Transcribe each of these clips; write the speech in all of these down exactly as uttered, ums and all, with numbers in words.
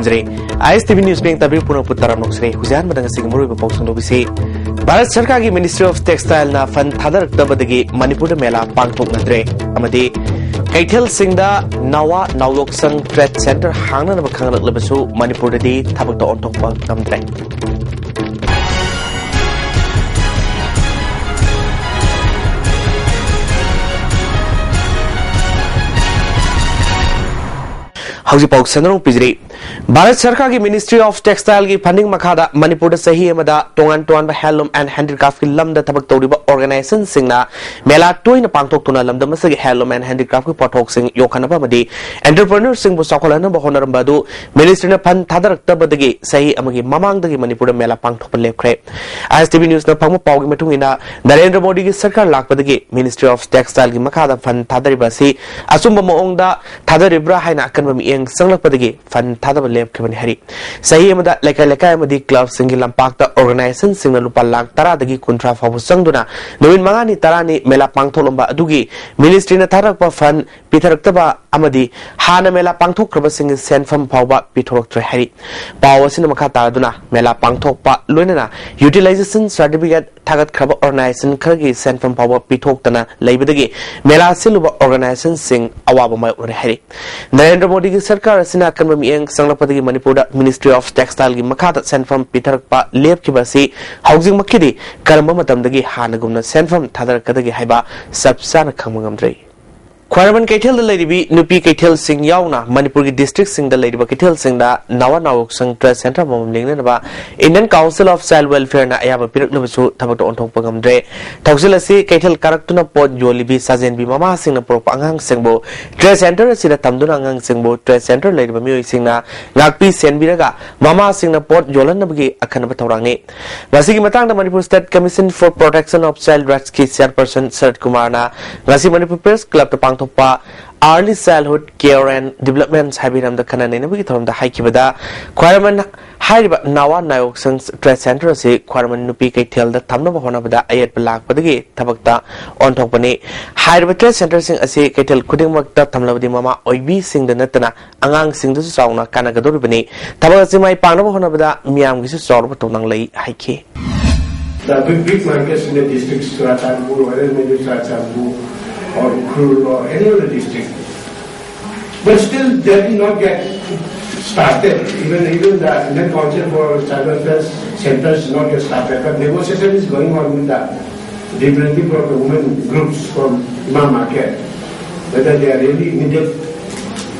ꯖꯔꯦ꯫ ꯑꯥꯏ ꯑꯦꯁ T V news ꯄꯦꯡ ꯇꯥꯕꯤꯌꯨ ꯄꯨꯝꯅꯃꯛꯄꯨ ꯇꯔꯥꯝꯅ ꯑꯣꯛꯆꯔꯤ꯫ ꯍꯧꯖꯤꯛ ꯑꯍꯥꯟꯕꯗ ꯉꯁꯤꯒꯤ ꯃꯔꯨꯑꯣꯏꯕ ꯄꯥꯎ ꯁꯟꯗꯣꯛꯄꯤꯁꯤ꯫ ꯚꯥꯔꯠ ꯁꯔꯀꯥꯔꯒꯤ Ministry of Textile ꯅ ꯐꯟ ꯊꯥꯗꯔꯛꯇꯕꯗꯒꯤ ꯃꯅꯤꯄꯨꯔꯗ ꯃꯦꯂꯥ ꯄꯥꯡꯊꯣꯛꯅꯗ꯭ꯔꯦ ꯑꯃꯗꯤ ꯀꯩꯊꯦꯜꯁꯤꯡꯗ ꯅꯋꯥ ꯅꯥꯎꯂꯣꯛꯁꯪ Trade Centre ꯍꯥꯡꯅꯅꯕ ꯈꯪꯂꯛꯂꯕꯁꯨ ꯃꯅꯤꯄꯨꯔꯗꯗꯤ ꯊꯕꯛꯇ ꯑꯣꯟꯊꯣꯛꯄ ꯉꯝꯗ꯭ꯔꯦ꯫ ꯍꯧꯖꯤꯛ ꯄꯥꯎ ꯁꯟꯗꯣꯛꯅ ꯄꯤꯖꯔꯤ꯫ ꯚꯥꯔꯠ ꯁꯔꯀꯥꯔꯒꯤ Ministry of Textile ꯒꯤ funding ꯃꯈꯥꯗ ꯃꯅꯤꯄꯨꯔꯗ ꯆꯍꯤ ꯑꯃꯗ ꯇꯣꯉꯥꯟ ꯇꯣꯉꯥꯟꯕ Handloom and Handicraft ꯀꯤ ꯂꯝꯗ ꯊꯕꯛ ꯇꯧꯔꯤꯕ organization ꯁꯤꯡꯅ ꯃꯦꯂꯥ ꯇꯣꯏꯅ ꯄꯥꯡꯊꯣꯛꯇꯨꯅ ꯂꯝꯗꯝ ꯑꯁꯤꯒꯤ Handloom and Handicraft ꯀꯤ ꯄꯣꯠꯊꯣꯛꯁꯤꯡ ꯌꯣꯛꯈꯠꯅꯕ ꯑꯃꯗꯤ entrepreneur ꯁꯤꯡꯕꯨ ꯆꯥꯎꯈꯠꯍꯟꯅꯕ ꯍꯣꯠꯅꯔꯝꯕ ꯑꯗꯨ ministry ꯅ fund ꯊꯥꯗꯔꯛꯇꯕꯗꯒꯤ ꯆꯍꯤ ꯑꯃꯒꯤ ꯃꯃꯥꯡꯗꯒꯤ ꯃꯅꯤꯄꯨꯔꯗ ꯃꯦꯂꯥ ꯄꯥꯡꯊꯣꯛꯄ ꯂꯦꯞꯈ꯭ꯔꯦ꯫ ꯑꯥꯏ ꯑꯦꯁ ꯇꯤ ꯚꯤ ꯅ꯭ꯌꯨꯁꯅ ꯐꯪꯕ ꯄꯥꯎꯒꯤ ꯃꯇꯨꯡ ꯏꯟꯅ, ꯅꯔꯦꯟꯗ꯭ꯔ ꯃꯣꯗꯤꯒꯤ ꯁꯔꯀꯥꯔ ꯂꯥꯛꯄꯗꯒꯤ Ministry of Textile ꯒꯤ ꯃꯈꯥꯗ fund ꯊꯥꯗꯔꯤꯕ ꯑꯁꯤ ꯑꯆꯨꯝꯕ ꯃꯑꯣꯡꯗ ꯊꯥꯗꯔꯤꯕ꯭ꯔꯥ ꯍꯥꯏꯅ ꯑꯀꯟꯕ ꯃꯤꯠꯌꯦꯡ ꯆꯪꯂꯛꯄꯗꯒꯤ fund ꯊꯥꯗꯕ ꯂꯦꯞꯈꯤꯕꯅꯤ ꯍꯥꯏꯔꯤ꯫ ꯆꯍꯤ ꯑꯃꯗ ꯂꯩꯀꯥꯏ ꯂꯩꯀꯥꯏ ꯑꯃꯗꯤ club ꯁꯤꯡꯒꯤ ꯂꯝꯄꯥꯛꯇ organization ꯁꯤꯡꯅ ꯂꯨꯄꯥ ꯂꯥꯈ ꯇꯔꯥꯗꯒꯤ ꯀꯨꯟꯊ꯭ꯔꯥ ꯐꯥꯎꯕ ꯆꯪꯗꯨꯅ ꯅꯨꯃꯤꯠ ꯃꯉꯥꯅꯤ ꯇꯔꯥꯅꯤ ꯃꯦꯂꯥ ꯄꯥꯡꯊꯣꯛꯂꯝꯕ ꯑꯗꯨꯒꯤ ministry ꯅ ꯊꯥꯗꯔꯛꯄ fund ꯄꯤꯊꯔꯛꯇꯕ ꯑꯃꯗꯤ ꯍꯥꯟꯅ ꯃꯦꯂꯥ ꯄꯥꯡꯊꯣꯛꯈ꯭ꯔꯕꯁꯤꯡꯒꯤ ꯁꯦꯟꯐꯝ ꯐꯥꯎꯕ ꯄꯤꯊꯣꯔꯛꯇ꯭ꯔꯦ ꯍꯥꯏꯔꯤ꯫ ꯄꯥꯎ ꯑꯁꯤꯅ ꯃꯈꯥ ꯇꯥꯔꯗꯨꯅ ꯃꯦꯂꯥ ꯄꯥꯡꯊꯣꯛꯄ ꯂꯣꯏꯅꯅ utilization certificate ꯊꯥꯒꯠꯈ꯭ꯔꯕ organization ꯈꯔꯒꯤ ꯁꯦꯟꯐꯝ ꯐꯥꯎꯕ ꯄꯤꯊꯣꯛꯇꯅ ꯂꯩꯕꯗꯒꯤ ꯃꯦꯂꯥ ꯁꯤꯜꯂꯨꯕ organization ꯁꯤꯡ ꯑꯋꯥꯕ ꯃꯥꯌꯣꯛꯅꯔꯦ ꯍꯥꯏꯔꯤ꯫ ꯅꯔꯦꯟꯗ꯭ꯔ ꯃꯣꯗꯤꯒꯤ ꯁꯔꯀꯥꯔ ꯑꯁꯤꯅ ꯑꯀꯟꯕ ꯃꯤꯠꯌꯦꯡ ꯆꯪꯂꯛꯄꯗꯒꯤ ꯃꯅꯤꯄꯨꯔꯗ Ministry of Textile ꯒꯤ ꯃꯈꯥꯗ ꯁꯦꯟꯐꯝ ꯄꯤꯊꯔꯛꯄ ꯂꯦꯞꯈꯤꯕ ꯑꯁꯤ ꯍꯧꯖꯤꯛꯃꯛꯀꯤꯗꯤ ꯀꯔꯝꯕ ꯃꯇꯝꯗꯒꯤ ꯍꯥꯟꯅꯒꯨꯝꯅ ꯁꯦꯟꯐꯝ ꯊꯥꯗꯔꯛꯀꯗꯒꯦ ꯍꯥꯏꯕ ꯆꯞ ꯆꯥꯅ ꯈꯪꯕ ꯉꯝꯗ꯭ꯔꯤ꯫ ꯈ꯭ꯋꯥꯏꯔꯝꯕꯟ ꯀꯩꯊꯦꯜꯗ ꯂꯩꯔꯤꯕꯤ ꯅꯨꯄꯤ ꯀꯩꯊꯦꯜꯁꯤꯡ ꯌꯥꯎꯅ ꯃꯅꯤꯄꯨꯔꯒꯤ district ꯁꯤꯡꯗ ꯂꯩꯔꯤꯕ ꯀꯩꯊꯦꯜꯁꯤꯡꯗ ꯅꯋꯥ ꯅꯥꯎꯔꯣꯛꯁꯪ Trade Centre ꯑꯃꯃꯝ ꯂꯤꯡꯅꯅꯕ Indian Council of Child Welfare ꯅ ꯑꯌꯥꯕ ꯄꯤꯔꯛꯂꯕꯁꯨ ꯊꯕꯛꯇ ꯑꯣꯟꯊꯣꯛꯄ ꯉꯝꯗ꯭ꯔꯦ꯫ ꯊꯧꯁꯤꯜ ꯑꯁꯤ ꯀꯩꯊꯦꯜ ꯀꯥꯔꯛꯇꯨꯅ ꯄꯣꯠ ꯌꯣꯜꯂꯤꯕꯤ ꯁꯥꯖꯦꯟꯕꯤ ꯃꯃꯥꯁꯤꯡꯅ ꯄꯨꯔꯛꯄ ꯑꯉꯥꯡꯁꯤꯡꯕꯨ Trade Centre ꯑꯁꯤꯗ ꯊꯝꯗꯨꯅ ꯑꯉꯥꯡꯁꯤꯡꯕꯨ Trade Centre ꯂꯩꯔꯤꯕ ꯃꯤꯑꯣꯏꯁꯤꯡꯅ ꯉꯥꯛꯄꯤ ꯁꯦꯟꯕꯤꯔꯒ ꯃꯃꯥꯁꯤꯡꯅ ꯄꯣꯠ ꯌꯣꯜꯍꯟꯅꯕꯒꯤ ꯑꯈꯟꯅꯕ ꯊꯧꯔꯥꯡꯅꯤ꯫ ꯃꯁꯤꯒꯤ ꯃꯇꯥꯡꯗ Manipur State Commission for Protection of Child Rights ꯀꯤ chairperson ꯁꯔꯠ ꯀꯨꯃꯥꯔꯅ ꯉꯁꯤ ꯃꯅꯤꯄꯨꯔ Press Club ꯇ ꯄꯥꯡꯊꯣꯛ ꯑꯣꯏꯔꯛꯄ Early Childhood Care and Development ꯍꯥꯏꯕ ꯍꯤꯔꯝꯗ ꯈꯟꯅ ꯅꯩꯅꯕꯒꯤ ꯊꯧꯔꯝꯗ ꯍꯥꯏꯈꯤꯕꯗ, ꯈ꯭ꯋꯥꯏꯔꯝꯕꯟ ꯍꯥꯏꯔꯤꯕ ꯅꯋꯥ ꯅꯥꯌꯣꯛꯁꯪ Trade Center ꯑꯁꯤ ꯈ꯭ꯋꯥꯏꯔꯝꯕꯟ ꯅꯨꯄꯤ ꯀꯩꯊꯦꯜꯗ ꯊꯝꯅꯕ ꯍꯣꯠꯅꯕꯗ ꯑꯌꯦꯠꯄ ꯂꯥꯛꯄꯗꯒꯤ ꯊꯕꯛꯇ ꯑꯣꯟꯊꯣꯛꯄꯅꯤ꯫ ꯍꯥꯏꯔꯤꯕ Trade Centerꯁꯤꯡ ꯑꯁꯤ ꯀꯩꯊꯦꯜ ꯈꯨꯗꯤꯡꯃꯛꯇ ꯊꯝꯂꯕꯗꯤ ꯃꯃꯥ ꯑꯣꯏꯕꯤꯁꯤꯡꯗ ꯅꯠꯇꯅ ꯑꯉꯥꯡꯁꯤꯡꯗꯁꯨ ꯆꯥꯎꯅ ꯀꯥꯟꯅꯒꯗꯧꯔꯤꯕꯅꯤ꯫ ꯊꯕꯛ ꯑꯁꯤ ꯃꯥꯏ ꯄꯥꯛꯅꯕ ꯍꯣꯠꯅꯕꯗ ꯃꯤꯌꯥꯝꯒꯤꯁꯨ ꯆꯥꯎꯔꯕ ꯊꯧꯗꯥꯡ ꯂꯩ ꯍꯥꯏꯈꯤ꯫ The big, big markets in the districts, Churachandpur, or maybe Churachandpur, or Ukhrul, or any other district. But still, they will not get started. Even, even the Indian Council for Tribal Affairs Centers is not yet started. But negotiation is going on with the representative of the women groups from Imam Market, whether they are really needed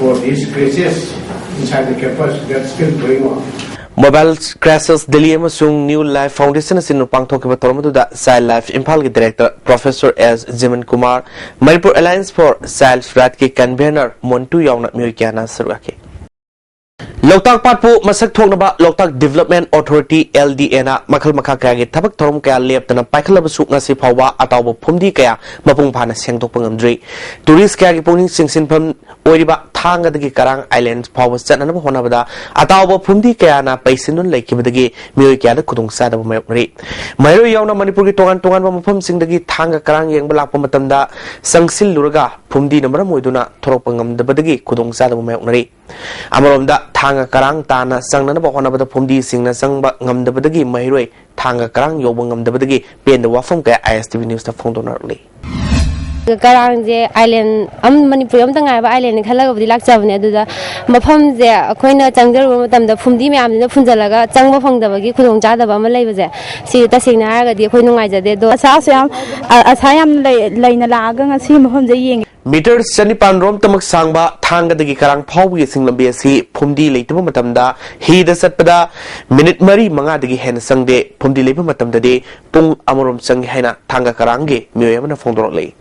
for these creches inside the campus. That's still going on. Mobile Creches Delhi ꯑꯃꯁꯨꯡ New Life Foundation ꯑꯁꯤꯅ ꯄꯥꯡꯊꯣꯛꯈꯤꯕ ꯊꯧꯔꯝ ꯑꯗꯨꯗ Child Life ꯏꯝꯐꯥꯜꯒꯤ Director Professor S ꯖꯤꯃꯟ Kumar, Manipur Alliance for Child's Rightꯀꯤ Convener ꯃꯣꯟꯇꯨ ꯌꯥꯎꯅ ꯃꯤꯑꯣꯏ ꯀꯌꯥꯅ ꯁꯔꯨꯛ ꯌꯥꯈꯤ꯫ ꯂꯣꯛꯇꯥꯛ ꯄꯥꯠꯄꯨ ꯃꯁꯛ ꯊꯣꯛꯅꯕ Loktak Development Authority, L D Aꯅ ꯃꯈꯜ ꯃꯈꯥ ꯀꯌꯥꯒꯤ ꯊꯕꯛ ꯊꯧꯔꯝ ꯀꯌꯥ ꯂꯦꯞꯇꯅ ꯄꯥꯏꯈꯠꯂꯕꯁꯨ ꯉꯁꯤ ꯐꯥꯎꯕ ꯑꯇꯥꯎꯕ ꯐꯨꯝꯗꯤ ꯀꯌꯥ ꯃꯄꯨꯡ ꯐꯥꯅ ꯁꯦꯡꯗꯣꯛꯄ ꯉꯝꯗ꯭ꯔꯤ꯫ Tourist ꯀꯌꯥꯒꯤ ꯄꯨꯛꯅꯤꯡ ꯆꯤꯡꯁꯤꯟꯐꯝ ꯑꯣꯏꯔꯤꯕ ꯊꯥꯡꯒꯗꯒꯤ ꯀꯔꯥꯡ Island ꯐꯥꯎꯕ ꯆꯠꯅꯅꯕ ꯍꯣꯠꯅꯕꯗ ꯑꯇꯥꯎꯕ ꯐꯨꯝꯗꯤ ꯀꯌꯥꯅ ꯄꯩꯁꯤꯟꯗꯨꯅ ꯂꯩꯈꯤꯕꯗꯒꯤ ꯃꯤꯑꯣꯏ ꯀꯌꯥꯗ ꯈꯨꯗꯣꯡꯆꯥꯗꯕ ꯃꯥꯌꯣꯛꯅꯔꯤ꯫ ꯃꯍꯩꯔꯣꯏ ꯌꯥꯎꯅ ꯃꯅꯤꯄꯨꯔꯒꯤ ꯇꯣꯉꯥꯟ ꯇꯣꯉꯥꯟꯕ ꯃꯐꯝꯁꯤꯡꯗꯒꯤ ꯊꯥꯡꯒ ꯀꯔꯥꯡ ꯌꯦꯡꯕ ꯂꯥꯛꯄ ꯃꯇꯝꯗ ꯆꯪꯁꯤꯜꯂꯨꯔꯒ ꯐꯨꯝꯗꯤꯅ ꯃꯔꯝ ꯑꯣꯏꯗꯨꯅ ꯊꯣꯔꯛꯄ ꯉꯝꯗꯕꯗꯒꯤ ꯈꯨꯗꯣꯡꯆꯥꯗꯕ ꯃꯥꯌꯣꯛꯅꯔꯤ꯫ ꯑꯃꯔꯣꯝꯗ ꯊꯥꯡꯒ ꯀꯔꯥꯡ ꯇꯥꯟꯅ ꯆꯪꯅꯅꯕ ꯍꯣꯠꯅꯕꯗ ꯐꯨꯝꯗꯤꯁꯤꯡꯅ ꯆꯪꯕ ꯉꯝꯗꯕꯗꯒꯤ ꯃꯍꯩꯔꯣꯏ ꯊꯥꯡꯒ ꯀꯔꯥꯡ ꯌꯧꯕ ꯉꯝꯗꯕꯗꯒꯤ ꯄꯦꯟꯗꯕ ꯋꯥꯐꯝ ꯀꯌꯥ ISTV Newsꯇ ꯐꯣꯡꯗꯣꯛꯅꯔꯛꯂꯤ꯫ ꯀꯔꯥꯡꯁꯦ Island ꯑꯃ, ꯃꯅꯤꯄꯨꯔ ꯑꯃꯇ ꯉꯥꯏꯔꯕ Islandꯅꯤ ꯈꯜꯂꯒꯕꯨꯗꯤ ꯂꯥꯛꯆꯕꯅꯦ꯫ ꯑꯗꯨꯗ ꯃꯐꯝꯁꯦ ꯑꯩꯈꯣꯏꯅ ꯆꯪꯖꯔꯨꯕ ꯃꯇꯝꯗ ꯐꯨꯝꯗꯤ ꯃꯌꯥꯝꯁꯤꯅ ꯐꯨꯟꯖꯜꯂꯒ ꯆꯪꯕ ꯐꯪꯗꯕꯒꯤ ꯈꯨꯗꯣꯡꯆꯥꯗꯕ ꯑꯃ ꯂꯩꯕꯁꯦ, ꯁꯤ ꯇꯁꯦꯡꯅ ꯍꯥꯏꯔꯒꯗꯤ ꯑꯩꯈꯣꯏ ꯅꯨꯡꯉꯥꯏꯖꯗꯦ꯫ ꯑꯗꯣ ꯑꯁꯥꯁꯨ ꯌꯥꯝ, ꯑ-, ꯑꯁꯥ ꯌꯥꯝ ꯂꯩ-, ꯂꯩꯅ ꯂꯥꯛꯑꯒ ꯉꯁꯤ ꯃꯐꯝꯁꯦ ꯌꯦꯡꯉꯦ꯫ Meter ꯆꯅꯤꯄꯥꯟ ꯔꯣꯝꯇꯃꯛ ꯁꯥꯡꯕ ꯊꯥꯡꯒꯗꯒꯤ ꯀꯔꯥꯡ ꯐꯥꯎꯕꯒꯤ ꯁꯤꯡ ꯂꯝꯕꯤ ꯑꯁꯤ ꯐꯨꯝꯗꯤ ꯂꯩꯇꯕ ꯃꯇꯝꯗ ꯍꯤꯗ ꯆꯠꯄꯗ ꯃꯤꯅꯤꯠ ꯃꯔꯤ ꯃꯉꯥꯗꯒꯤ ꯍꯦꯟꯅ ꯆꯪꯗꯦ꯫ ꯐꯨꯝꯗꯤ ꯂꯩꯕ ꯃꯇꯝꯗꯗꯤ ꯄꯨꯡ ꯑꯃꯔꯣꯝ ꯆꯪꯏ ꯍꯥꯏꯅ ꯊꯥꯡꯒ ꯀꯔꯥꯡꯒꯤ ꯃꯤꯑꯣꯏ ꯑꯃꯅ ꯐꯣꯡꯗꯣꯔꯛꯂꯤ꯫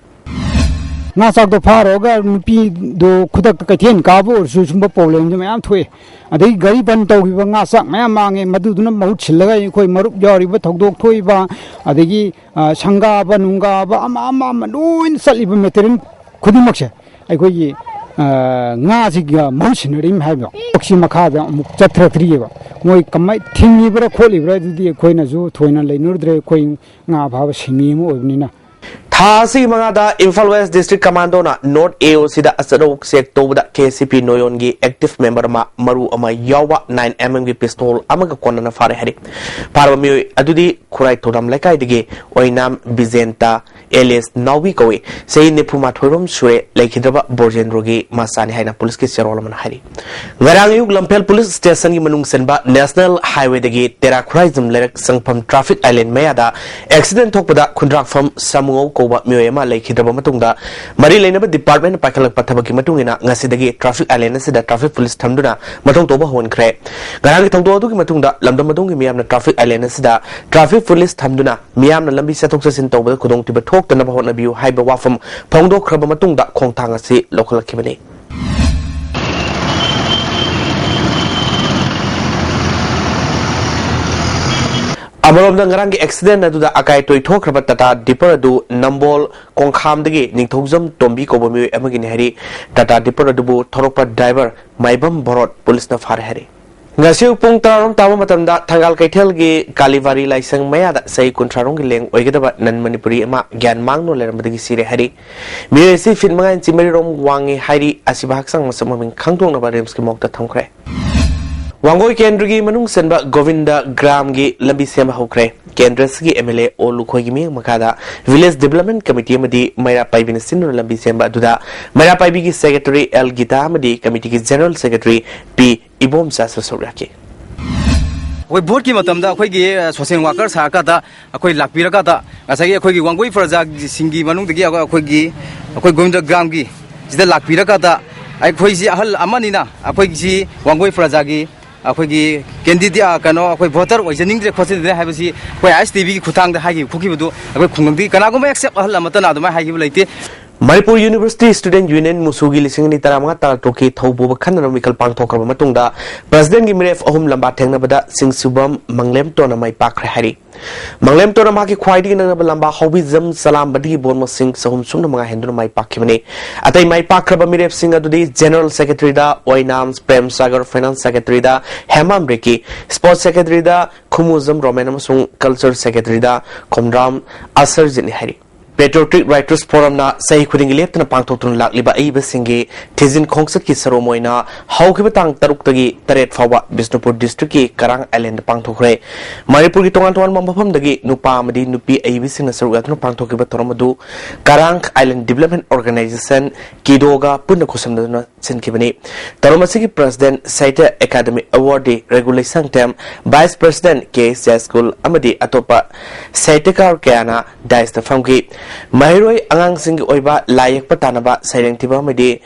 ꯉꯥ ꯆꯥꯛꯇꯣ ꯐꯥꯔꯨꯔꯒ ꯅꯨꯄꯤꯗꯣ ꯈꯨꯗꯛꯇ ꯀꯩꯊꯦꯜ ꯀꯥꯕ ꯑꯣꯏꯔꯁꯨ ꯁꯨꯝꯕ problemꯁꯦ ꯃꯌꯥꯝ ꯊꯣꯛꯑꯦ꯫ ꯑꯗꯒꯤ ꯒꯥꯔꯤ ꯕꯟ ꯇꯧꯈꯤꯕ ꯉꯥ ꯆꯥꯛ ꯃꯌꯥꯝ ꯃꯥꯡꯉꯦ꯫ ꯃꯗꯨꯗꯨꯅ ꯃꯍꯨꯠ ꯁꯤꯜꯂꯒ ꯑꯩꯈꯣꯏ ꯃꯔꯨꯞ ꯌꯥꯎꯔꯤꯕ ꯊꯧꯗꯣꯛ ꯊꯣꯛꯏꯕ, ꯑꯗꯒꯤ, ꯑ, ꯁꯪꯒꯥꯕ ꯅꯨꯡꯒꯥꯕ ꯑꯃ ꯑꯃ ꯑꯃ ꯂꯣꯏꯅ ꯆꯠꯂꯤꯕ material ꯈꯨꯗꯤꯡꯃꯛꯁꯦ ꯑꯩꯈꯣꯏꯒꯤ, ꯑ, ꯉꯥꯁꯤꯒ ꯃꯍꯨꯠ ꯁꯤꯟꯅꯔꯤꯝ ꯍꯥꯏꯕꯗꯣ, ꯄꯨꯛꯁꯤ ꯃꯈꯥꯗ ꯑꯃꯨꯛ ꯆꯠꯊꯔꯛꯇ꯭ꯔꯤꯑꯕ꯫ ꯃꯣꯏ ꯀꯃꯥꯏ ꯊꯤꯡꯉꯤꯕ꯭ꯔꯥ ꯈꯣꯠꯂꯤꯕ꯭ꯔꯥ ꯑꯗꯨꯗꯤ ꯑꯩꯈꯣꯏꯅꯁꯨ ꯊꯣꯏꯅ ꯂꯩꯅꯔꯨꯗ꯭ꯔꯦ꯫ ꯑꯩꯈꯣꯏ ꯉꯥ ꯐꯥꯕ ꯁꯤꯟꯃꯤ ꯑꯃ ꯑꯣꯏꯕꯅꯤꯅ꯫ ꯊꯥ ꯑꯁꯤꯒꯤ ꯃꯉꯥꯗ ꯏꯝꯐꯥꯜ ꯋꯦꯁ ꯗꯤꯁꯇ꯭ꯔꯤꯛ ꯀꯃꯥꯟꯗꯣꯅ ꯅꯣꯔꯠ ꯑꯦ ꯑꯣ ꯁꯤꯗ ꯑꯆꯧ ꯆꯦꯛ ꯇꯧꯕꯗ ꯀꯦ ꯑꯦꯁ ꯁꯤ ꯄꯤ ꯅꯣꯌꯣꯟꯒꯤ ꯑꯦꯛꯇꯤꯚ ꯃꯦꯝꯕꯔ ꯑꯃ ꯃꯔꯨ ꯑꯃ ꯌꯥꯎꯕ ꯅꯥꯏꯟ ꯑꯦꯝ ꯑꯦꯝꯒꯤ ꯄꯤꯁꯇꯣꯜ ꯑꯃꯒ ꯀꯣꯟꯅꯅ ꯐꯥꯔꯦ ꯍꯥꯏꯔꯤ꯫ ꯐꯥꯔꯕ ꯃꯤꯑꯣꯏ ꯑꯗꯨꯗꯤ ꯈꯨꯔꯥꯏ ꯊꯧꯗꯥꯝ ꯂꯩꯀꯥꯏꯗꯒꯤ ꯑꯣꯏꯅꯥꯝ ꯕꯤꯖꯦꯟꯇ ꯑꯦꯂꯤꯁ ꯅꯥꯎꯕꯤ ꯀꯧꯏ꯫ ꯆꯍꯤ ꯅꯤꯐꯨ ꯃꯥꯊꯣꯏ ꯔꯣꯝ ꯁꯨꯔꯦ꯫ ꯂꯩꯈꯤꯗ꯭ꯔꯕ ꯕꯣꯔꯖꯦꯟꯗ꯭ꯔꯣꯒꯤ ꯃꯆꯥꯅꯤ ꯍꯥꯏꯅ ꯄꯨꯂꯤꯁꯀꯤ ꯆꯦꯔꯣꯜ ꯑꯃꯅ ꯍꯥꯏꯔꯤ꯫ ꯉꯔꯥꯡ ꯑꯌꯨꯛ ꯂꯝꯐꯦꯜ ꯄꯨꯂꯤꯁ ꯁ꯭ꯇꯦꯁꯟꯒꯤ ꯃꯅꯨꯡ ꯆꯟꯕ ꯅꯦꯁꯅꯦꯜ ꯍꯥꯏꯋꯦꯗꯒꯤ ꯇꯦꯔꯥ ꯈꯨꯔꯥꯏꯖꯝ ꯂꯩꯔꯛ ꯆꯪꯐꯝ ꯇ꯭ꯔꯥꯐꯤꯛ ꯑꯥꯏꯂꯦꯟ ꯃꯌꯥꯗ ꯑꯦꯛꯁꯤꯗꯦꯟ ꯊꯣꯛꯄꯗ ꯈꯨꯟꯗ꯭ꯔꯥꯛꯐꯝ ꯁꯥꯃꯨꯉꯧ ꯀꯧꯕ ꯃꯤꯑꯣꯏ ꯑꯃ ꯂꯩꯈꯤꯗ꯭ꯔꯕ ꯃꯇꯨꯡꯗ, ꯃꯔꯤ ꯂꯩꯅꯕ ꯗꯤꯄꯥꯔꯠꯃꯦꯟꯅ ꯄꯥꯏꯈꯠꯂꯛꯄ ꯊꯕꯛꯀꯤ ꯃꯇꯨꯡ ꯏꯟꯅ ꯉꯁꯤꯗꯒꯤ ꯇ꯭ꯔꯥꯐꯤꯛ ꯑꯥꯏꯂꯦꯟ ꯑꯁꯤꯗ ꯇ꯭ꯔꯥꯐꯤꯛ ꯄꯨꯂꯤꯁ ꯊꯝꯗꯨꯅ ꯃꯊꯧ ꯇꯧꯕ ꯍꯧꯍꯟꯈ꯭ꯔꯦ꯫ ꯉꯔꯥꯡꯒꯤ ꯊꯧꯗꯣꯛ ꯑꯗꯨꯒꯤ ꯃꯇꯨꯡꯗ ꯂꯝꯗꯝ ꯑꯗꯣꯝꯒꯤ ꯃꯤꯌꯥꯝꯅ ꯇ꯭ꯔꯥꯐꯤꯛ ꯑꯥꯏꯂꯦꯟ ꯑꯁꯤꯗ ꯇ꯭ꯔꯥꯐꯤꯛ ꯄꯨꯂꯤꯁ ꯊꯝꯗꯨꯅ ꯃꯤꯌꯥꯝꯅ ꯂꯝꯕꯤ ꯆꯠꯊꯣꯛ ꯆꯠꯁꯤꯟ ꯇꯧꯕꯗ ꯈꯨꯗꯣꯡꯊꯤꯕ ꯊꯣꯛꯇꯅꯕ ꯍꯣꯠꯅꯕꯤꯌꯨ ꯍꯥꯏꯕ ꯋꯥꯐꯝ ꯐꯣꯡꯗꯣꯛꯈ꯭ꯔꯕ ꯃꯇꯨꯡꯗ ꯈꯣꯡꯊꯥꯡ ꯑꯁꯤ ꯂꯧꯈꯠꯂꯛꯈꯤꯕꯅꯤ꯫ ꯑꯃꯔꯣꯝꯗ, ꯉꯔꯥꯡꯒꯤ ꯑꯦꯛꯁꯤꯗꯦꯟ ꯑꯗꯨꯗ ꯑꯀꯥꯏ ꯑꯇꯣꯏ ꯊꯣꯛꯈ꯭ꯔꯕ ꯇꯥꯇꯥ ꯗꯤꯄꯔ ꯑꯗꯨ ꯅꯝꯕꯣꯜ ꯀꯣꯡꯈꯥꯝꯗꯒꯤ ꯅꯤꯡꯊꯧꯖꯝ ꯇꯣꯝꯕꯤ ꯀꯧꯕ ꯃꯤꯑꯣꯏ ꯑꯃꯒꯤꯅꯤ ꯍꯥꯏꯔꯤ꯫ ꯇꯥꯇꯥ ꯗꯤꯄꯔ ꯑꯗꯨꯕꯨ ꯊꯧꯔꯛꯄ ꯗ꯭ꯔꯥꯏꯚꯔ ꯃꯥꯏꯕꯝ ꯚꯣꯔꯣꯠ ꯄꯨꯂꯤꯁꯅ ꯐꯥꯔꯦ ꯍꯥꯏꯔꯤ꯫ ꯉꯁꯤ ꯑꯌꯨꯛ ꯄꯨꯡ ꯇꯔꯥꯔꯣꯝ ꯇꯥꯕ ꯃꯇꯝꯗ ꯊꯪꯒꯥꯜ ꯀꯩꯊꯦꯜꯒꯤ ꯀꯥꯂꯤꯕꯥꯔꯤ ꯂꯥꯏꯁꯪ ꯃꯌꯥꯗ ꯆꯍꯤ ꯀꯨꯟꯊ꯭ꯔꯥꯔꯣꯝꯒꯤ ꯂꯦꯡ ꯑꯣꯏꯒꯗꯕ ꯅꯟ ꯃꯅꯤꯄꯨꯔꯤ ꯑꯃ ꯒ꯭ꯌꯥꯟ ꯃꯥꯡꯗꯨꯅ ꯂꯩꯔꯝꯕꯗꯒꯤ ꯁꯤꯔꯦ ꯍꯥꯏꯔꯤ꯫ ꯃꯤꯑꯣꯏ ꯑꯁꯤ ꯐꯤꯠ ꯃꯉꯥ ꯏꯟꯆꯤ ꯃꯔꯤꯔꯣꯝ ꯋꯥꯡꯉꯤ ꯍꯥꯏꯔꯤ꯫ ꯑꯁꯤꯕ ꯍꯛꯆꯥꯡ ꯃꯁꯛ ꯃꯃꯤꯡ ꯈꯪꯗꯣꯛꯅꯕ ꯔꯤꯝꯁꯀꯤ ꯃꯣꯔꯒꯇ ꯊꯝꯈ꯭ꯔꯦ꯫ ꯋꯥꯡꯒꯣꯏ ꯀꯦꯟꯗ꯭ꯔꯒꯤ ꯃꯅꯨꯡ ꯆꯟꯕ ꯒꯣꯕꯤꯟꯗ ꯒ꯭ꯔꯥꯝꯒꯤ ꯂꯝꯕꯤ ꯁꯦꯝꯕ ꯍꯧꯈ꯭ꯔꯦ꯫ ꯀꯦꯟꯗ꯭ꯔ ꯑꯁꯤꯒꯤ ꯑꯦꯝ ꯑꯦꯜ ꯑꯦ ꯑꯣ ꯂꯨꯈꯣꯏꯒꯤ ꯃꯤꯠꯌꯦꯡ ꯃꯈꯥꯗ ꯚꯤꯂꯦꯖ ꯗꯤꯕꯂꯞꯃꯦꯟ ꯀꯃꯤꯇꯤ ꯑꯃꯗꯤ ꯃꯩꯔꯥ ꯄꯥꯏꯕꯤꯅ ꯁꯤꯟꯗꯨꯅ ꯂꯝꯕꯤ ꯁꯦꯝꯕ ꯑꯗꯨꯗ ꯃꯩꯔꯥ ꯄꯥꯏꯕꯤꯒꯤ ꯁꯦꯀ꯭ꯔꯦꯇꯔꯤ ꯑꯦꯜ ꯒꯤꯇꯥ ꯑꯃꯗꯤ ꯀꯃꯤꯇꯤꯒꯤ ꯖꯦꯅꯔꯦꯜ ꯁꯦꯀ꯭ꯔꯦꯇꯔꯤ ꯄꯤ ꯏꯕꯣꯝꯆꯥꯁꯨ ꯁꯔꯨꯛ ꯌꯥꯈꯤ꯫ ꯑꯩꯈꯣꯏ ꯚꯣꯠꯀꯤ ꯃꯇꯝꯗ ꯑꯩꯈꯣꯏꯒꯤ, ꯑ, ꯁꯣꯁꯦꯜ ꯋꯥꯔꯀꯔ ꯁꯥꯔꯀꯥꯟꯗ ꯑꯩꯈꯣꯏ ꯂꯥꯛꯄꯤꯔꯀꯥꯟꯗ ꯉꯁꯥꯏꯒꯤ ꯑꯩꯈꯣꯏꯒꯤ ꯋꯥꯡꯒꯣꯏ ꯄ꯭ꯔꯖꯥꯁꯤꯡꯒꯤ ꯃꯅꯨꯡꯗꯒꯤ ꯑꯩꯈꯣꯏ, ꯑꯩꯈꯣꯏꯒꯤ, ꯑꯩꯈꯣꯏ ꯒꯣꯕꯤꯟꯗ ꯒ꯭ꯔꯥꯝꯒꯤ ꯁꯤꯗ ꯂꯥꯛꯄꯤꯔꯀꯥꯟꯗ ꯑꯩꯈꯣꯏꯁꯤ ꯑꯍꯜ ꯑꯃꯅꯤꯅ ꯑꯩꯈꯣꯏꯁꯤ ꯋꯥꯡꯒꯣꯏ ꯄ꯭ꯔꯖꯥꯒꯤ ꯑꯩꯈꯣꯏꯒꯤ ꯀꯦꯟꯗꯤꯗꯦꯠ, ꯑ, ꯀꯩꯅꯣ, ꯑꯩꯈꯣꯏ ꯚꯣꯇꯔ ꯑꯣꯏꯖꯅꯤꯡꯗ꯭ꯔꯦ ꯈꯣꯠꯆꯅꯤꯡꯗ꯭ꯔꯦ ꯍꯥꯏꯕꯁꯤ ꯑꯩꯈꯣꯏ ꯑꯥꯏ ꯑꯦꯁ ꯇꯤ ꯚꯤꯒꯤ ꯈꯨꯠꯊꯥꯡꯗ ꯍꯥꯏꯈꯤꯕ ꯈꯣꯠꯈꯤꯕꯗꯨ ꯑꯩꯈꯣꯏ ꯈꯨꯡꯒꯪꯗꯒꯤ ꯀꯅꯥꯒꯨꯝꯕ ꯑꯦꯛꯁꯦꯞ ꯑꯍꯜ ꯑꯃꯠꯇꯅ ꯑꯗꯨꯃꯥꯏꯅ ꯍꯥꯏꯈꯤꯕ ꯂꯩꯇꯦ꯫ ꯃꯅꯤꯄꯨꯔ ꯌꯨꯅꯤꯚꯔꯁꯤꯇꯤ ꯁ꯭ꯇꯨꯗꯦꯟꯠ ꯌꯨꯅꯤꯌꯟ ꯃꯨꯁꯨꯒꯤ ꯂꯤꯁꯤꯡ ꯑꯅꯤ ꯇꯔꯥꯃꯉꯥ ꯇꯔꯥꯇꯔꯨꯛꯀꯤ ꯊꯧꯕꯨꯕ ꯈꯟꯅꯅꯕ ꯃꯤꯈꯜ ꯄꯥꯡꯊꯣꯛꯈ꯭ꯔꯕ ꯃꯇꯨꯡꯗ ꯄ꯭ꯔꯁꯤꯗꯦꯟꯠꯀꯤ ꯃꯤꯔꯦꯞ ꯑꯍꯨꯝ ꯂꯝꯕꯥ ꯊꯦꯡꯅꯕꯗ ꯁꯤꯡꯁꯨꯕꯝ ꯃꯪꯂꯦꯝꯇꯣꯟꯅ ꯃꯥꯏ ꯄꯥꯛꯈ꯭ꯔꯦ ꯍꯥꯏꯔꯤ꯫ ꯃꯪꯂꯦꯝꯇꯣꯟꯅ ꯃꯍꯥꯛꯀꯤ ꯈ꯭ꯋꯥꯏꯗꯒꯤ ꯅꯛꯅꯕ ꯂꯝꯕꯥ ꯍꯥꯎꯕꯤꯖꯝ ꯆꯂꯥꯝꯕꯗꯒꯤ ꯚꯣꯠ ꯃꯁꯤꯡ ꯆꯍꯨꯝ ꯁꯨꯞꯅ ꯃꯉꯥ ꯍꯦꯟꯗꯨꯅ ꯃꯥꯏ ꯄꯥꯛꯈꯤꯕꯅꯤ꯫ ꯑꯇꯩ ꯃꯥꯏ ꯄꯥꯛꯈ꯭ꯔꯕ ꯃꯤꯔꯦꯞꯁꯤꯡ ꯑꯗꯨꯗꯤ ꯖꯦꯅꯔꯦꯜ ꯁꯦꯀ꯭ꯔꯦꯇꯔꯤꯗ ꯑꯣꯏꯅꯥꯝ ꯄ꯭ꯔꯦꯝꯁꯥꯒꯔ, ꯐꯥꯏꯅꯥꯟꯁ ꯁꯦꯀ꯭ꯔꯦꯇꯔꯤꯗ ꯍꯦꯃꯥꯝ ꯔꯦꯛꯀꯤ, ꯁ꯭ꯄꯣꯔꯠꯁ ꯁꯦꯀ꯭ꯔꯦꯇꯔꯤꯗ ꯈꯨꯃꯨꯖꯝ ꯔꯣꯃꯦꯟ ꯑꯃꯁꯨꯡ ꯀꯜꯆꯔ ꯁꯦꯀ꯭ꯔꯦꯇꯔꯤꯗ ꯈꯣꯝꯗ꯭ꯔꯥꯝ ꯑꯁꯔꯖꯤꯠꯅꯤ ꯍꯥꯏꯔꯤ꯫ ꯄꯦꯇ꯭ꯔꯤꯌꯣꯇꯤꯛ ꯔꯥꯏꯇꯔꯁ ꯐꯣꯔꯝꯅ ꯆꯍꯤ ꯈꯨꯗꯤꯡꯒꯤ ꯂꯦꯞꯇꯅ ꯄꯥꯡꯊꯣꯛꯇꯨꯅ ꯂꯥꯛꯂꯤꯕ ꯑꯏꯕꯁꯤꯡꯒꯤ ꯊꯤꯖꯤꯟ ꯈꯣꯡꯆꯠꯀꯤ ꯁꯔꯨꯝ ꯑꯣꯏꯅ ꯍꯧꯈꯤꯕ ꯇꯥꯡ ꯇꯔꯨꯛꯇꯒꯤ ꯇꯔꯦꯠ ꯐꯥꯎꯕ ꯕꯤꯁꯅꯨꯄꯨꯔ ꯗꯤꯁꯇ꯭ꯔꯤꯛꯀꯤ ꯀꯔꯥꯡ ꯑꯥꯏꯂꯦꯟꯗ ꯄꯥꯡꯊꯣꯛꯈ꯭ꯔꯦ꯫ ꯃꯅꯤꯄꯨꯔꯒꯤ ꯇꯣꯉꯥꯟ ꯇꯣꯉꯥꯟꯕ ꯃꯐꯝꯗꯒꯤ ꯅꯨꯄꯥ ꯑꯃꯗꯤ ꯅꯨꯄꯤ ꯑꯏꯕꯁꯤꯡꯅ ꯁꯔꯨꯛ ꯌꯥꯗꯨꯅ ꯄꯥꯡꯊꯣꯛꯈꯤꯕ ꯊꯧꯔꯝ ꯑꯗꯨ ꯀꯔꯥꯡ ꯑꯥꯏꯂꯦꯟꯗ ꯗꯤꯕꯂꯞꯃꯦꯟ ꯑꯣꯔꯒꯅꯥꯏꯖꯦꯁꯟ, ꯀꯤꯗꯣꯒ ꯄꯨꯟꯅ ꯈꯨꯠꯁꯝꯅꯗꯨꯅ ꯁꯤꯟꯈꯤꯕꯅꯤ꯫ ꯊꯧꯔꯝ ꯑꯁꯤꯒꯤ ꯄ꯭ꯔꯁꯤꯗꯦꯟꯠ ꯁꯥꯍꯤꯇ꯭ꯌ ꯑꯦꯀꯥꯗꯃꯤ ꯑꯦꯋꯥꯔꯗꯤ Raghu Leishangthem, vice president K S Jayasakul ꯑꯃꯗꯤ ꯑꯇꯣꯞꯄ ꯁꯥꯍꯤꯇ꯭ꯌꯀꯥꯔ ꯀꯌꯥꯅ ꯗꯥꯏꯁꯇ ꯐꯝꯈꯤ꯫ ꯃꯍꯩꯔꯣꯏ ꯑꯉꯥꯡꯁꯤꯡꯒꯤ ꯑꯣꯏꯕ ꯂꯥꯏ ꯌꯦꯛꯄ ꯇꯥꯟꯅꯕ, ꯁꯩꯔꯦꯡ ꯊꯤꯕ ꯑꯃꯗꯤ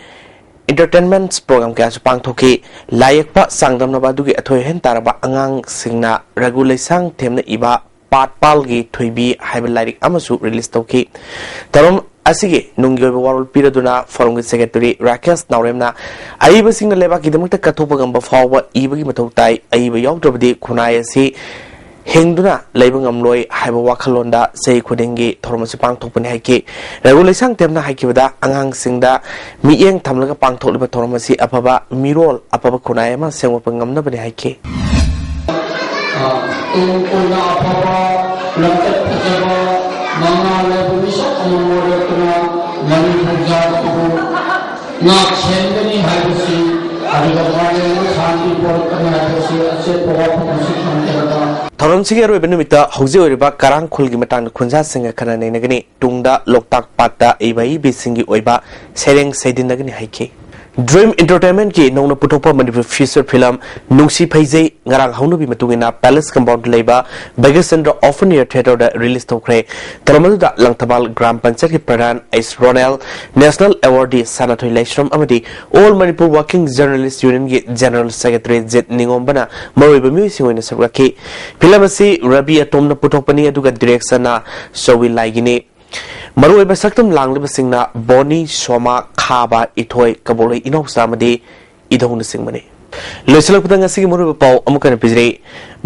ꯏꯟꯇꯔꯇꯦꯟꯃꯦꯟꯠ ꯄ꯭ꯔꯣꯒ꯭ꯔꯥꯝ ꯀꯌꯥꯁꯨ ꯄꯥꯡꯊꯣꯛꯈꯤ꯫ ꯂꯥꯏ ꯌꯦꯛꯄ ꯆꯥꯡꯗꯝꯅꯕ ꯑꯗꯨꯒꯤ ꯑꯊꯣꯏ ꯑꯍꯦꯟ ꯇꯥꯔꯕ ꯑꯉꯥꯡꯁꯤꯡꯅ ꯔꯘꯨ ꯂꯩꯁꯥꯡꯊꯦꯝꯅ ꯏꯕ ꯄꯥꯠꯄꯥꯜꯒꯤ ꯊꯣꯏꯕꯤ ꯍꯥꯏꯕ ꯂꯥꯏꯔꯤꯛ ꯑꯃꯁꯨ ꯔꯤꯂꯤꯖ ꯇꯧꯈꯤ꯫ ꯊꯧꯔꯝ ꯑꯁꯤꯒꯤ ꯅꯨꯡꯒꯤ ꯑꯣꯏꯕ ꯋꯥꯔꯣꯜ ꯄꯤꯔꯗꯨꯅ ꯐꯣꯔꯝꯒꯤ ꯁꯦꯀ꯭ꯔꯦꯇꯔꯤ ꯔꯥꯀꯦꯁ ꯅꯥꯎꯔꯦꯝꯅ ꯑꯏꯕꯁꯤꯡꯅ ꯂꯩꯕꯥꯛꯀꯤꯗꯃꯛꯇ ꯀꯠꯊꯣꯛꯄ ꯉꯝꯕ ꯐꯥꯎꯕ ꯏꯕꯒꯤ ꯃꯊꯧ ꯇꯥꯏ, ꯑꯏꯕ ꯌꯥꯎꯗ꯭ꯔꯕꯗꯤ ꯈꯨꯟꯅꯥꯏ ꯑꯁꯤ ꯍꯤꯡꯗꯨꯅ ꯂꯩꯕ ꯉꯝꯂꯣꯏ ꯍꯥꯏꯕ ꯋꯥꯈꯜꯂꯣꯟꯗ ꯆꯍꯤ ꯈꯨꯗꯤꯡꯒꯤ ꯊꯧꯔꯝ ꯑꯁꯤ ꯄꯥꯡꯊꯣꯛꯄꯅꯤ ꯍꯥꯏꯈꯤ꯫ ꯔꯘꯨ ꯂꯩꯁꯥꯡꯊꯦꯝꯅ ꯍꯥꯏꯈꯤꯕꯗ, ꯑꯉꯥꯡꯁꯤꯡꯗ ꯃꯤꯠꯌꯦꯡ ꯊꯝꯂꯒ ꯄꯥꯡꯊꯣꯛꯂꯤꯕ ꯊꯧꯔꯝ ꯑꯁꯤ ꯑꯐꯕ ꯃꯤꯔꯣꯜ, ꯑꯐꯕ ꯈꯨꯟꯅꯥꯏ ꯑꯃ ꯁꯦꯝꯒꯠꯄ ꯉꯝꯅꯕꯅꯤ ꯍꯥꯏꯈꯤ꯫ ꯇꯨꯡ ꯀꯣꯏꯅ ꯑꯐꯕ ꯂꯝꯆꯠ ꯐꯖꯕ ꯃꯉꯥ ꯂꯩꯕ ꯃꯤꯁꯛ ꯑꯃ ꯑꯣꯏꯔꯛꯇꯨꯅ ꯃꯅꯤꯄꯨꯔ ꯖꯥꯠ ꯑꯗꯨ ꯉꯥꯛ ꯁꯦꯟꯒꯅꯤ ꯍꯥꯏꯕꯁꯤ, ꯑꯗꯨꯒ ꯃꯥꯂꯦꯝꯗ ꯁꯥꯟꯇꯤ ꯄꯨꯔꯛꯀꯅꯤ ꯍꯥꯏꯕꯁꯤ ꯑꯆꯦꯠꯄ ꯋꯥꯐꯝ ꯑꯁꯤ ꯊꯝꯖꯔꯒ ꯊꯧꯔꯝꯁꯤꯒꯤ ꯑꯔꯣꯏꯕ ꯅꯨꯃꯤꯠꯇ ꯍꯧꯖꯤꯛ ꯑꯣꯏꯔꯤꯕ ꯀꯔꯥꯡ ꯈꯨꯜꯒꯤ ꯃꯇꯥꯡꯗ ꯈꯨꯟꯖꯥꯁꯤꯡꯒ ꯈꯟꯅ ꯅꯩꯅꯒꯅꯤ꯫ ꯇꯨꯡꯗ ꯂꯣꯛꯇꯥꯛ ꯄꯥꯠꯇ ꯑꯏꯕ ꯑꯏꯕꯤꯁꯤꯡꯒꯤ ꯑꯣꯏꯕ ꯁꯩꯔꯦꯡ ꯁꯩꯗꯤꯟꯅꯒꯅꯤ ꯍꯥꯏꯈꯤ꯫ ꯗ꯭ꯔꯤꯝ ꯏꯟꯇꯔꯇꯦꯟꯃꯦꯟꯠꯀꯤ ꯅꯧꯅ ꯄꯨꯊꯣꯛꯄ ꯃꯅꯤꯄꯨꯔ ꯐꯤꯆꯔ ꯐꯤꯂꯝ ꯅꯨꯡꯁꯤ ꯐꯩꯖꯩ ꯉꯔꯥꯡ ꯍꯧꯅꯕꯤ ꯃꯇꯨꯡ ꯏꯟꯅ ꯄꯦꯂꯦꯁ ꯀꯝꯄꯥꯎꯟꯗ ꯂꯩꯕ ꯚꯥꯒ꯭ꯌꯆꯟꯗ꯭ꯔ ꯑꯣꯄꯟ ꯑꯦꯌꯔ ꯊꯤꯌꯦꯇꯔꯗ ꯔꯤꯂꯤꯖ ꯇꯧꯈ꯭ꯔꯦ꯫ ꯊꯧꯔꯝ ꯑꯗꯨꯗ ꯂꯪꯊꯕꯥꯜ ꯒ꯭ꯔꯥꯝ ꯄꯟꯆꯥꯌꯠꯀꯤ ꯄ꯭ꯔꯙꯥꯟ ꯑꯩꯁ ꯔꯣꯅꯦꯜ, ꯅꯦꯁꯅꯦꯜ ꯑꯦꯋꯥꯔꯗꯤ ꯁꯅꯥꯊꯣꯏ ꯂꯥꯏꯁ꯭ꯔꯝ ꯑꯃꯗꯤ ꯑꯣꯜ ꯃꯅꯤꯄꯨꯔ ꯋꯥꯔꯀꯤꯡ ꯖꯔꯅꯦꯂꯤꯁ꯭ꯠ ꯌꯨꯅꯤꯌꯟꯒꯤ ꯖꯦꯅꯔꯦꯜ ꯁꯦꯀ꯭ꯔꯦꯇꯔꯤ ꯖꯤꯠ ꯅꯤꯉꯣꯝꯕꯅ ꯃꯔꯨꯑꯣꯏꯕ ꯃꯤꯑꯣꯏꯁꯤꯡ ꯑꯣꯏꯅ ꯁꯔꯨꯛ ꯌꯥꯈꯤ꯫ ꯐꯤꯂꯝ ꯑꯁꯤ ꯔꯕꯤ ꯑꯇꯣꯝꯅ ꯄꯨꯊꯣꯛꯄꯅꯤ, ꯑꯗꯨꯒ ꯗꯤꯔꯦꯛꯁꯟꯅ ꯁꯣꯋꯤ ꯂꯥꯏꯒꯤꯅꯤ꯫ ꯃꯔꯨꯑꯣꯏꯕ ꯁꯛꯇꯝ ꯂꯥꯡꯂꯤꯕꯁꯤꯡꯅ ꯕꯣꯅꯤ, ꯁꯣꯃꯥ, ꯈꯥꯕ, ꯏꯊꯣꯏ, ꯀꯕꯣꯛꯂꯩ ꯏꯅꯥꯎꯆꯥ ꯑꯃꯗꯤ ꯏꯙꯧꯅꯆꯤꯡꯕꯅꯤ꯫ ꯂꯣꯏꯁꯤꯜꯂꯛꯄꯗ ꯉꯁꯤꯒꯤ ꯃꯔꯨꯑꯣꯏꯕ ꯄꯥꯎ ꯑꯃꯨꯛ ꯍꯟꯅ ꯄꯤꯖꯔꯤ꯫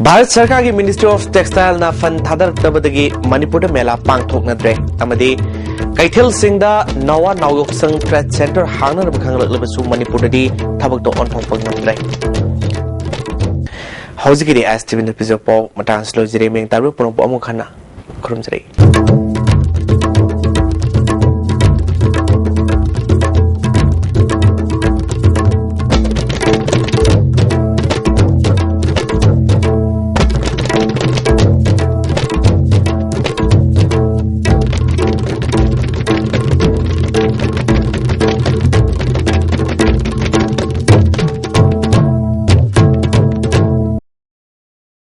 ꯚꯥꯔꯠ ꯁꯔꯀꯥꯔꯒꯤ Ministry of Textile ꯅ fund ꯊꯥꯗꯔꯛꯇꯕꯗꯒꯤ ꯃꯅꯤꯄꯨꯔꯗ ꯃꯦꯂꯥ ꯄꯥꯡꯊꯣꯛꯅꯗ꯭ꯔꯦ ꯑꯃꯗꯤ ꯀꯩꯊꯦꯜꯁꯤꯡꯗ ꯅꯋꯥ ꯅꯥꯎꯌꯣꯛꯁꯪ Trade Center ꯍꯥꯡꯅꯅꯕ ꯈꯪꯂꯛꯂꯕꯁꯨ ꯃꯅꯤꯄꯨꯔꯗꯗꯤ ꯊꯕꯛꯇ ꯑꯣꯟꯊꯣꯛꯄ ꯉꯝꯗ꯭ꯔꯦ꯫ ꯍꯧꯖꯤꯛꯀꯤꯗꯤ ꯑꯦꯁ ꯇꯤ ꯚꯤꯅ ꯄꯤꯖꯕ ꯄꯥꯎ ꯃꯇꯥꯡ ꯑꯁꯤ ꯂꯣꯏꯖꯔꯦ꯫ ꯃꯤꯌꯦꯡ ꯇꯥꯕꯤꯕ ꯄꯨꯝꯅꯃꯛꯄꯨ ꯑꯃꯨꯛ ꯍꯟꯅ ꯈꯨꯔꯨꯝꯖꯔꯤ꯫